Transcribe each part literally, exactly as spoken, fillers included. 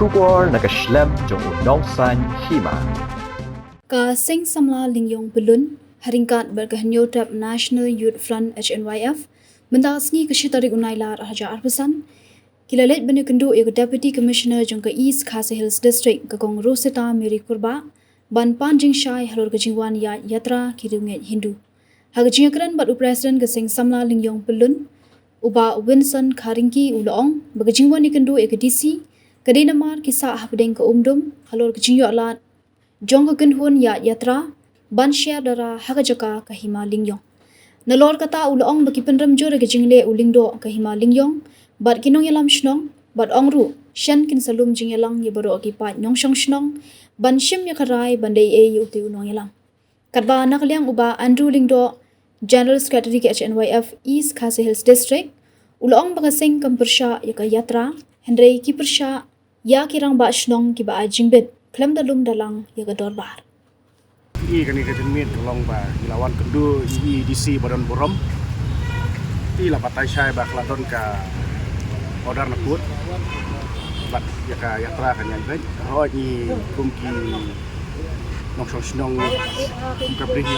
Khubor na ka shlem jong u Nongsaiñ Hima. Ka Seng Samla Lyngïong Pyllun, ha ryngkat bad ka Hynñiewtrep National Youth Front, H N Y F, mynta ka sngi ka shi tarik u Nailar ar hajar arphew san, ki la leit ban ïakynduh ïa ka Deputy Commissioner jong ka East Khasi Hills District, ka Kong Rosetta Mary Kurbah, ban pan jingshai halor ka jingwan ïaid yatra ki riewngeit Hindu. Ha ka jingïakren bad u President ka Seng Samla Lyngïong Pyllun, u Bah Winson Kharangki, u la ong ba ka jingwan ïakynduh ïa ka D C ka dei namar ki sah hapdeng ka umdum halor ka jingïoh lad jong ka kynhun ïaid yatra ban sher dara ha ka jaka ka Hima Lyngïong. Nalor kata, u la ong ba ki pynrem jur ïa ka jingleh u lyngdoh ka Hima Lyngïong bad ki nongïalam shnong, bad ong ruh shen kin sa lum jingïalang ïa baroh ki paid nongshong shnong ban shim ïa ka rai ban da ei ei ïa utei u nongïalang. Katba na ka liang u Bah Andrew Lyngdoh, General Secretary ka H N Y F East Khasi Hills District, u la ong ba ka seng kam pyrshah ïa ka yatra, hynrei ki pyrshah ïa ki rangbah shnong kiba ai jingbit khlem da lum da lang ïa ka dorbar. Ïa kane ka jingmut ka long ba ngi la wan kynduh ïa i D C ba don burom. I la batai shai ba ka la don ka order na court bad ïa ka yatra kan ïaid beit. Hooid, ngi kum ki nongshong shnong, kum ka briew,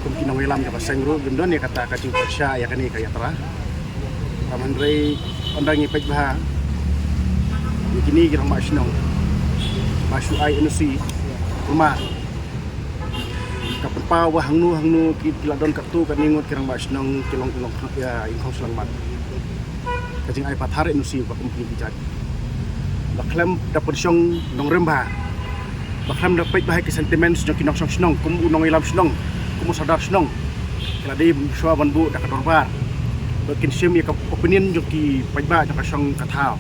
kum ki nongïalam jong ka seng ruh, ngim don ïa kata ka jingpyrshah ïa kane ka yatra. Tangba hynrei ynda ngi peit bha ïa kine ki rangbah shnong ba shu ai N O C, kumba ka pynpaw ba hangno hangno ki, ki la don katto katne ngut ki rangbah shnong ki long, ki long, ïa, ïa ki khong shyllangmat. Ka jingai pathar N O C ba kum kine ki jait. Ba khlem da pynshong nongrim bha, ba khlem da peit bha ïa ki sentiments jong ki nongshong shnong, kum u nongïalam shnong, kum u sordar shnong, ki la dei shuwa ban buh da ka dorbar ba kin shim ïa ka opinion jong ki paidbah jong ka shnong ka thaw.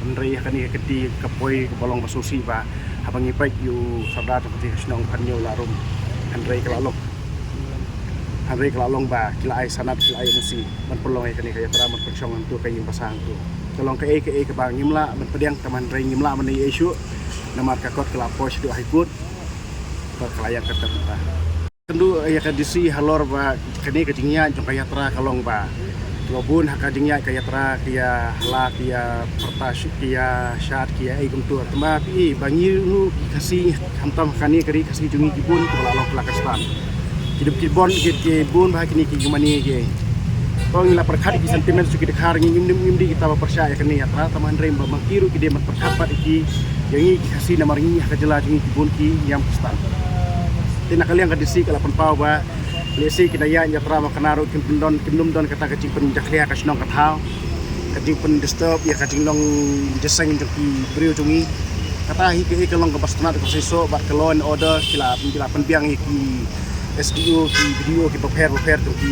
Hynrei ha kane ka kti ka poi kaba long ba sngewsih ba haba ngi peit ïa u sordar jong ka shnong Phanñiew Lahrum, hynrei ka la long, hynrei ka la long ba ki la ai sanad, ki la ai N O C ban pynlong ïa kane ka yatra, ban pynshong hangto ka ïing basa hangto. Ka long kaei kaei kaba ngim lah ban pdiang, tangba hynrei ngim lah ban ïa issue namar ka kot ka la poi shaduh High Court bad ka la ïaid ka ter mynta. Kynduh ïa ka D C halor ba kane ka jingïaid jong ka yatra ka long ba kiba bun ha ka jingïaid ka yatra ki ïa hala, ki ïa pyrta, ki ïa shad, ki ïa ei kumto. Tangba phi i ba ngi ruh ki Khasi, khamtam ha kane ka ri Khasi jong ngi, ki bun kiba la long kala Khristan. Ki dei ki bun, ki, ki bun bha kine ki jingmane ki. To ngi la pyrkhat ïa ki sentiments jong ki dkhar, ngi ngim, ngim dei kita ba pyrshah ïa kane ka yatra, tangba hynrei ba ma ki ruh ki dei ban pyrkhat pat ïa ki, ïa ngi ki Khasi namar ngi ha ka jylla jong ngi ki bun ki niam Khristan. Te na ka liang ka D C ka la pynpaw ba lehse ki da ïaid yatra ba kane ruh kin pyndon, kin nym don kata ka jingpynjakhlia ka shnong ka thaw, ka jingpyndisturb ïa ka jinglong jingïaseng jong ki briew jong ngi. Kata hi kaei ka long kaba sngewtynnat, ka seisoh bad ka law and order, ki la, ki la pynbiang ïa ki S D O, ki B D O, ki bapher bapher jong ki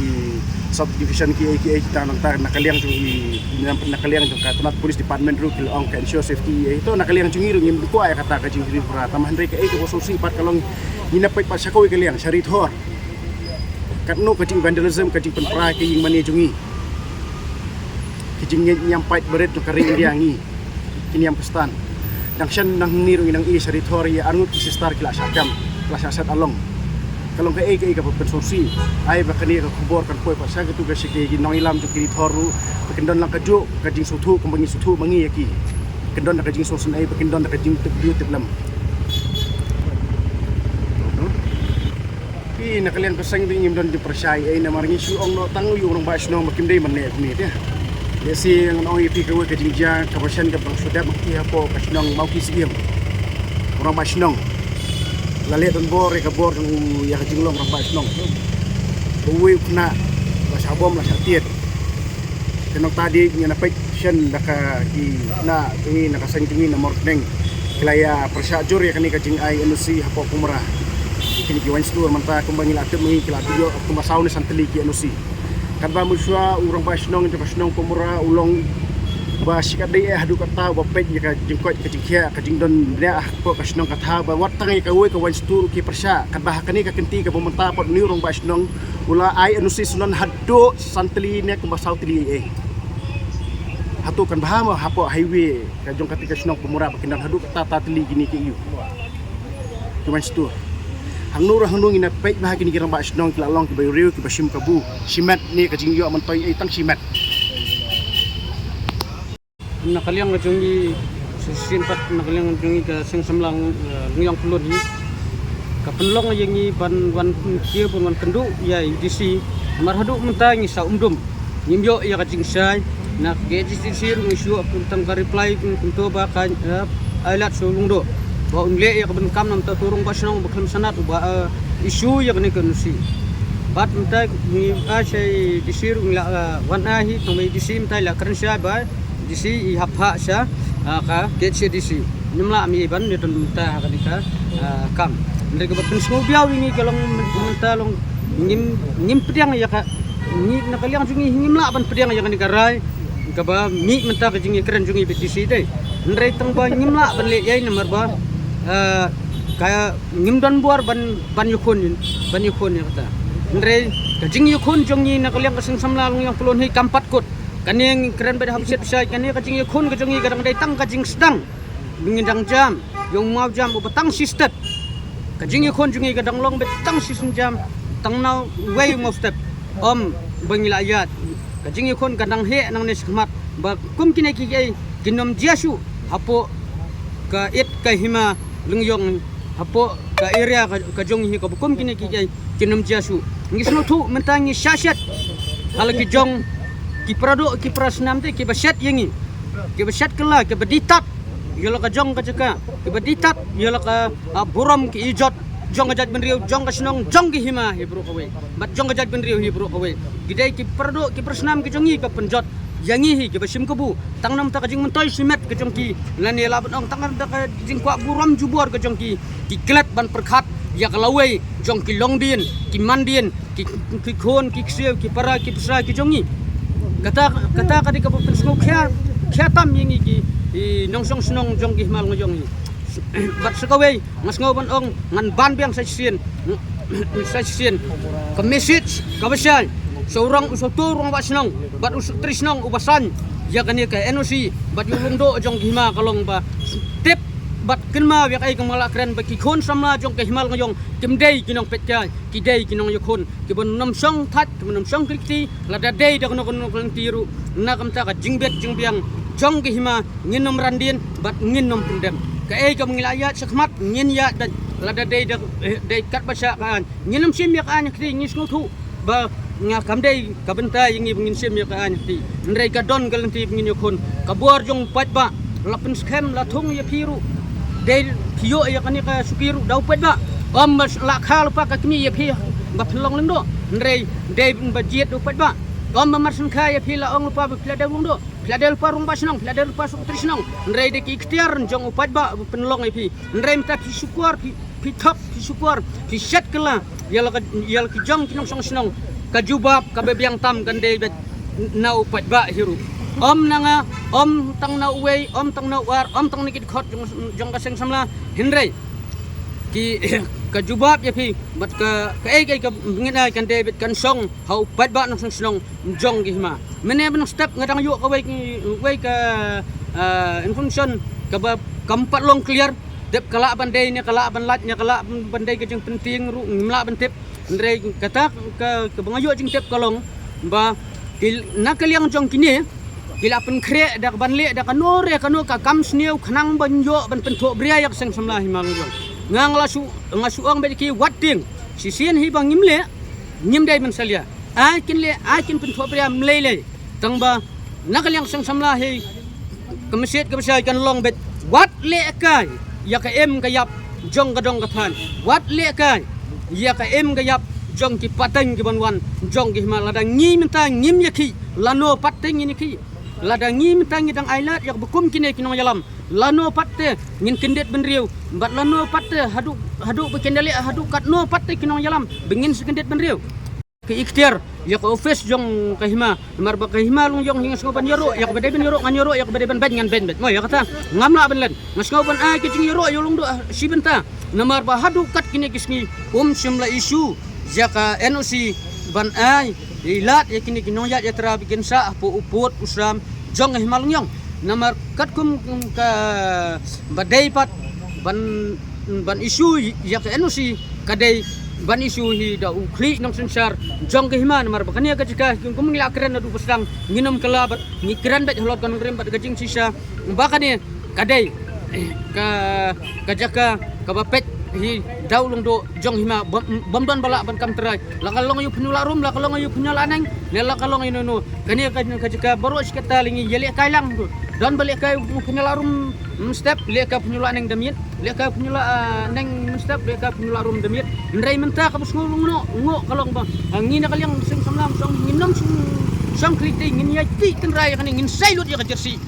subdivision, kiei kiei, kita nangta na ka liang jong i, na ka liang jong ka Tynad Police Department ruh ki la ong ka ensure safety, eh, to na ka liang jong ngi ruh ngim kwah ïa kata ka jinghri hura. Tangba hynrei kaei kaba sngewsih pat ka long ngi na peit pat sha kawei ka liang, sha Ri Thor. Katno ka jingvandalism, ka jingpynpra ka ïing mane jong ngi. Ka jingngeit niam paid barit jong ka ri India ngi, ki niam Khristan. Dang shen dang hangne ruh ngi nang ïohi sha Ri Thor ïa arngut ki sister ki la shah kem, ki la shah set along. Ka long kaei kaei kaba pynsngewsih. Ai ba kane ka khubor kan poi pat sha kito ka, sha ki nongïalam jong ki Ri Thor ruh, ba kin don lang kajuh ka jingsngewthuh kumba ngi sngewthuh ma ngi ïa ki. Kin don da ka jingsngewsynei, ba kin don da ka jingtip briew tip lem. Phi, na ka liang ka seng te ngim don jingpyrshah ei, namar ngi shu ong noh tang ïa u rangbah shnong ba kim dei ban leh kumne te. Lehse ngan ong ïa phi kawei ka jingjia kaba shen kaba shu dep ma ki hapoh ka shnong Mawki Syiem. U rangbah shnong la leh donbor ïa ka bor jong u ïa ka jinglong rangbah shnong. Uwei u khynnah la shah bom, la shah tied. Te nangta dei ngi na peit shen da ka, ki na jong ngi, na ka seng jong ngi na Mawryngkneng, ki la ïa pyrshah jur ïa kane ka jingai N O C hapoh Pumra. Kine ki waiñ stur mynta kumba ngi la tip ma ngi ki la ïoh kumba saw ne san tylli ki N O C. Katba mynshuwa u rangbah shnong jong ka shnong Pumra u long ba shi katdei eh haduh katta uba peit ïa ka jingkoit ka jingkhiah, ka jingdon bniah hapoh ka shnong ka thaw, ba wat tang ïa kawei ka waiñ stur ki pyrshah. Katba ha kane ka kynti kaba mynta pat une u rangbah shnong u la ai N O C syndon haduh san tylli ne kumba saw tylli ei ei. Hato kan bha mo hapoh highway ka jong kata ka shnong Pumra ba kin don haduh katta tylli kine ki ïing, ki waiñ stur? Hangno ruh hangno ngi na peit bha kine ki rangbah shnong ki la long kiba ïoh riew, kiba shim kabu. Shimet ne ka jingïoh myntoi ei, tang shimet. Na ka liang ka jong ngi, Shisien pat na ka liang jong ngi ka Seng Samla Lung, eh, Lungïong Pyllun hi, ka pynlong ïa ngi ban wan kiew ban wan kynduh ïa i D C. Namar haduh mynta ngi sa um dum, ngim ïoh ïa ka jingshai. Na ka K H A D C ruh ngi shu ïoh tang ka reply kumto ba ka, eh, ai lad sha u Lyngdoh ba un leh ïa ka ban kam namar uta u rangbah shnong ba khlem sanad uba, eh, issue ïa kane ka N O C. Bad mynta ngi ai sha i D C ruh ngi la, eh, wan ai hi, tang ba i D C mynta i la kren shai ba D C i hap phah sha, ah, ka K H A D C. Ngim lah mih ban ïa don mynta ha kane ka, ah, kam. Hynrei kaba pynsngewbiang ïa ngi ka long mynta long ngim, ngim pdiang ïa ka, ngi na ka liang jong ngi ngim lah ban pdiang ïa kane ka rai kaba mih mynta ka jingïakren jong ngi bad D C dei. Hynrei tang ba ngim lah ban leh ei namar ba, ah, ka ngim don bor ban, ban ïakhun, ban ïakhun ïa kata. Hynrei ka jingïakhun jong ngi na ka liang ka Seng Samla Lungïong Pyllun hi kam pat kut. Kane ngi kren bad ha basiat bashai, kane ka jingïakhun ka jong ngi ka dang dei tang ka jingsdang. Ngi dang jam ïa u mawjam uba tang shi step. Ka jingïakhun jong ngi ka dang long bad tang shi sien jam, tang na uwei u mawstep. Ym ba ngi la ïaid. Ka jingïakhun ka dang heh nangne shakhmat ba kum kine kiei kin ym jia shuh hapoh ka it ka hima Lungïong, hapoh ka area ka, ka jong ngi kaba kum kine kiei kin ym jia shuh. Ngi sngewthuh mynta ngi shah shet ha la ki jong ki paradoh ki parasnam te kiba shet ïa ngi, kiba shet kylla, kiba die tap ïa la ka jong ka jaka, kiba die tap ïa la ka, ah, burom ki ijot jong ka jaitbynriew, jong ka shnong, jong ka hima hi baroh kawei bad jong ka jaitbynriew hi baroh kawei. Ki dei ki paradoh ki parasnam ki jong ngi ka pynjot ïa ngi hi kiba shim kabu tang namar ka jingmyntoi shimet ka jong ki, lane lah ban ong tang namar ka jingkwah burom jubor ka jong ki. Ki klet ban pyrkhat ïa ka lawei jong ki longdien, ki mandien, ki, ki khun, ki ksiew, ki para, ki pisa ki jong ngi. Kata, kata ka dei kaba pynsngew khia, khia tam ïa ngi ki, i nongshong shnong jong ki hima Lungïong hi. Bad sa kawei nga sngew ban ong ngan ban biang sa shisien, sa shisien ka message kaba shai sha u rong, sha uto u rangbah shnong bad u secretary shnong uba sign ïa kane ka N O C bad ïa u Lyngdoh jong ka hima ka long ba tip bad kynmaw ïa kaei kaba nga la kren ba ki khun samla jong ka hima Lungïong kim dei ki nongpeitkai, ki dei ki nongïakhun kiba nym shong thait, kiba nym shong kti kti. Lada dei da kano kano ka lynti ruh na ka bynta ka jingbit jingbiang jong ka hima ngin nym ran dien bad ngin nym pyndem. Kaei kaba ngi la ïaid shakhmat ngin ïaid beit, lada dei da, eh, dei katba shah ka aiñ ngin nym shim ïa ka aiñ ha kti. Ngi sngewthuh ba nga, kam dei ka bynta ïa ngi ba ngin shim ïa ka aiñ ha kti. Hynrei ka don ka lynti ba ngin ïakhun. Ka bor jong u paidbah la pynskhem, la thung ïa phi ruh. Dei phi ïoh ïa kane ka shuki ruh da u paidbah. Ym ba la kha lypa ka kmie ïa phi ba pynlong Lyngdoh, hynrei dei ba jied da u paidbah. Ym ba marsyngkha ïa phi la ong lypa ba phi la dei Lyngdoh, phi la dei lypa rangbah shnong, phi la dei lypa secretary shnong, hynrei dei ki iktiar jong u paidbah ba pynlong ïa phi. Hynrei mynta phi shukor, phi, phi thok, phi shukor, phi shet kylla ïa la ka, ïa la ki jong ki nongshong shnong. Ka jubab kaba biang tam kan dei beit na u paidbah hi ruh. Ym na nga, ym tang na uwei, ym tang na u ar, ym tang na ki dkhot jong, jong ka Seng Samla, hynrei ki, ka jubab ïa phi bad ka, kaei kaei kaba ngin ai kan dei beit kan shong ha u paidbah nongshong shnong jong ka hima. Mynne mynstep nga dang ïoh kawei, wei ka, ah, information kaba kam pat long clear. Tip ka lah ban dei ne ka lah ban lait ne ka lah ban dei ka jingpyntieng ruh ngim lah ban tip. Hynrei kata ka, kaba nga ïoh jingtip ka long ba ki, na ka liang jong kine ki la pynkhreh da ka ban leh da kano re kano ka kam sniew khnang ban ïoh ban pynthohbria ïa ka Seng Samla Hima Lungïong. Nga, nga la shu, nga shu ong beit ïa ki wat tieng, shisien hi ba ngim leh, ngim dei ban salia. Ai kin leh, ai kin pynthohbria ym lei lei. Tang ba na ka liang Seng Samla hi ka message kaba shai kan long beit, wat lehkai ïa ka im ka ïap jong ka dong ka thaiñ, wat lehkai ïa ka im ka ïap jong ki pateng ki ban wan jong ki hima. Lada ngi mynta ngim ïakhih, lano pat te ngin ïakhih? Lada ngi mynta ngi dang ailad ïa kaba kum kine ki nongïalam, lano pat te ngin kyndit bynriew? Bad lano pat te haduh, haduh ba kin da leh, haduh katno pat te ki nongïalam ba ngin sa kyndit bynriew? Ka iktiar ïa ka office jong ka hima. Namar ba ka Hima Lungïong hi nga sngew ban ïaroh, ïa kaba dei ban ïaroh ngan ïaroh, ïa kaba dei ban beiñ ngan beiñ beit. Mo ïa kata ngam lah ban len. Nga sngew ban ai ka jingïaroh ïa u Lyngdoh shi bynta. Namar ba haduh kat kine ki sngi um shym la issue ïa ka N O C ban ai ïa i lad ïa kine ki nongïaid ïatrei ba kin sah hapoh u pud u sam jong ka Hima Lungïong. Namar katkum ka ba dei pat ban, ban issue ïa ka N O C, ka dei ban issue hi da u khlieh nongsynshar jong ka hima. Namar ba kane ka jaka kum ngi la kren naduh ba sdang, ngin ym kylla bad ngi kren beit halor ka nongrim bad ka jingshisha ba kane ka dei ka, ka jaka kaba peit hi da u Lyngdoh jong hima, bym, bym don ba lah ban kam trai. La ka long ïa u pynïoh lah rum, la ka long ïa u pynïoh lah neng, ne la ka long ïa u no no. Kane ka, ka jaka baroh shi katta lyngi ïa lehkai lang tu. Don ba lehkai u pynïoh lah rum mynstep, lehkai pynïoh lah neng da miet, lehkai pynïoh lah, ah, neng mynstep, lehkai pynïoh lah rum da miet. Hynrei mynta kaba sngew lyngngoh, lyngngoh ka long ba, ah, ngi na ka liang seng samla song, ngin nym song, song khlei te, ngin ïa tih tynrai ïa kane, ngin sai lut ïa ka jersey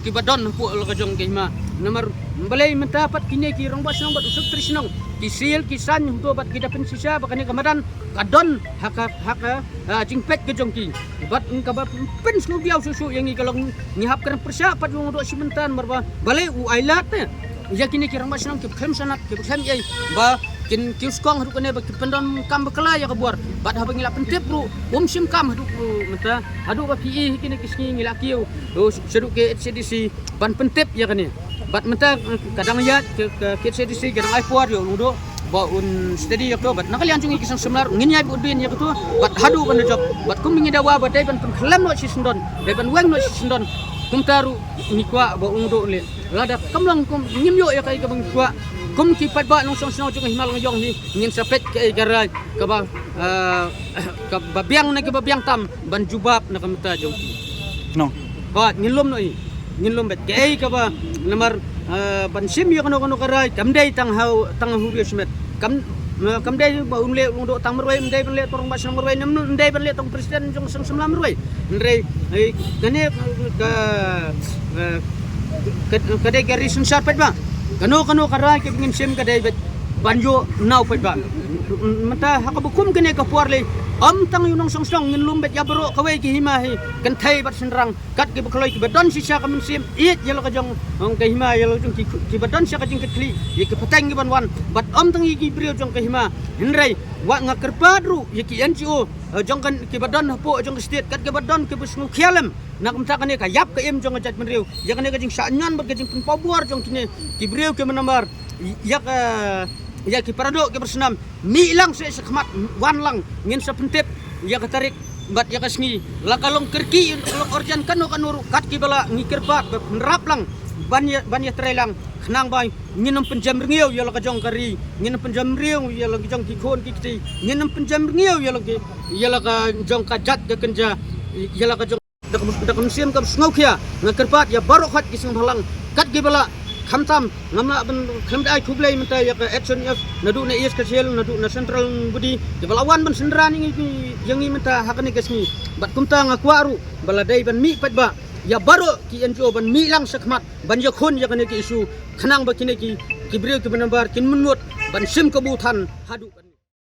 kiba don hapoh la ka jong ka hima. Namar balei mynta pat kine ki rangbah shnong bad u secretary shnong ki sngewthuh, ki san hangto bad ki da pynshisha ba kane ka madan ka don ha ka, ha ka, ah, jingpeit ka jong ki. Bad kaba pynsngewdiaw shuh shuh ïa ngi ka long ngi hap kren pyrshah pat ïa u Lyngdoh shi mynta namar ba balei u ai lad te ïa kine ki rangbah shnong kiba khlem shanat, kiba khlem ei, ba kin kiew skong haduh kane ba ki pyndonkam bakla ïa ka bor. Bad haba ngi la pyntip ruh um shim kam haduh mynta, haduh ba phi i hi kine ki sngi ngi la kiew, oh, shaduh K H A D C ban pyntip ïa kane. Bad mynta, eh, ka dang ïaid ka, ka K H A D C ka dang ai por ïa u Lyngdoh ba un steady ïa kato, bad na ka liang jong ngi ki seng samla ngin ïai bud beiñ ïa kato bad haduh ban da jop. Bad kum ngi dawa ba dei ban pynkhlem noh shisyndon, dei ban weng noh shisyndon. Kumta ruh ngi kwah ba u Lyngdoh un leh. Lada kam long kum ngim ïoh ïa kaei kaba ngi kwah, kum ki paidbah nongshong shnong jong ka hima Laitumkhrah hi, ngin sa peit kaei ka rai kaba, ah, kaba biang ne kaba biang tam ban jubab na ka bynta jong ki. No. Hooid, ngin lum noh hi. Ngin lum beit. Kaei kaba namar, eh, ban shim ïa kano kano ka rai kam dei tang ha u, tang ha u Rio Shimet. Kam, eh, kam dei ba un leh u Lyngdoh tang marwei, ym dei ban leh tang rangbah shnong marwei, ym dei ban leh tang president jong seng samla marwei. Hynrei, eh, kane ka, eh, ka, ka dei ka ri synshar paidbah. Kano kano ka rai kaba ngin shim ka dei beit ban ïoh na u paidbah. Mynta ha kaba kum kane ka por lei, ym tang ïa u nongshong shnong, ngin lum beit ïa baroh kawei ki hima hi, kynthei bad shynrang, kat kiba kloi kiba don shisha ka mynsiem ïeit ïa la ka jong, ong, ka hima, ïa la ka jong ki, kiba don shisha ka jingkitkhlieh ïa ki pateng kiban wan, bad ym tang ïa ki briew jong ka hima. Hynrei wat nga kyrpad ruh ïa ki N G O, eh, jong ka, kiba don hapoh jong ka state, kat kiba don kiba sngewkhia lem na ka bynta kane ka ïap ka im jong ka jaitbynriew, ïa kane ka jingshah ñion bad ka jingpynpaw bor jong kine ki briew kiba namar ïa ka, ïa ki paradoh ki para snam. Mih lang seh shakhmat, wan lang, ngin sa pyntip ïa ka tarik bad ïa ka sngi. La ka long kyrkieh, la ka long urgent kano kano ruh, kat kiba lah, ngi kyrpad ba pynrap lang ban ïa, ban ïatrei lang, khnang ba ngin ym pynjem rngiew ïa la ka jong ka ri, ngin ym pynjem rngiew ïa la ka jong ki khun ki kti, ngin ym pynjem rngiew ïa la ki, ïa la ka jong ka jait ka kynja, ïa la ka jong da ka, da ka mynsiem kaba sngewkhia. Nga kyrpad ïa baroh khoit ki seng bhalang, kat kiba lah, khamtam ngam lah ban khlem da ai khublei mynta ïa ka H N F, naduh na East Khasi Hills, naduh na Central Nongpyndih, kiba la wan ban synran ïa ngi, ïa ngi mynta ha kane ka sngi. Bad kumta nga kwah ruh ba la dei ban mih paidbah ïa baroh ki N G O ban mih lang shakhmat ban ïakhun ïa kane ka issue, khnang ba kine ki, ki briew kiba namar kin mynnud ban shim kabu than haduh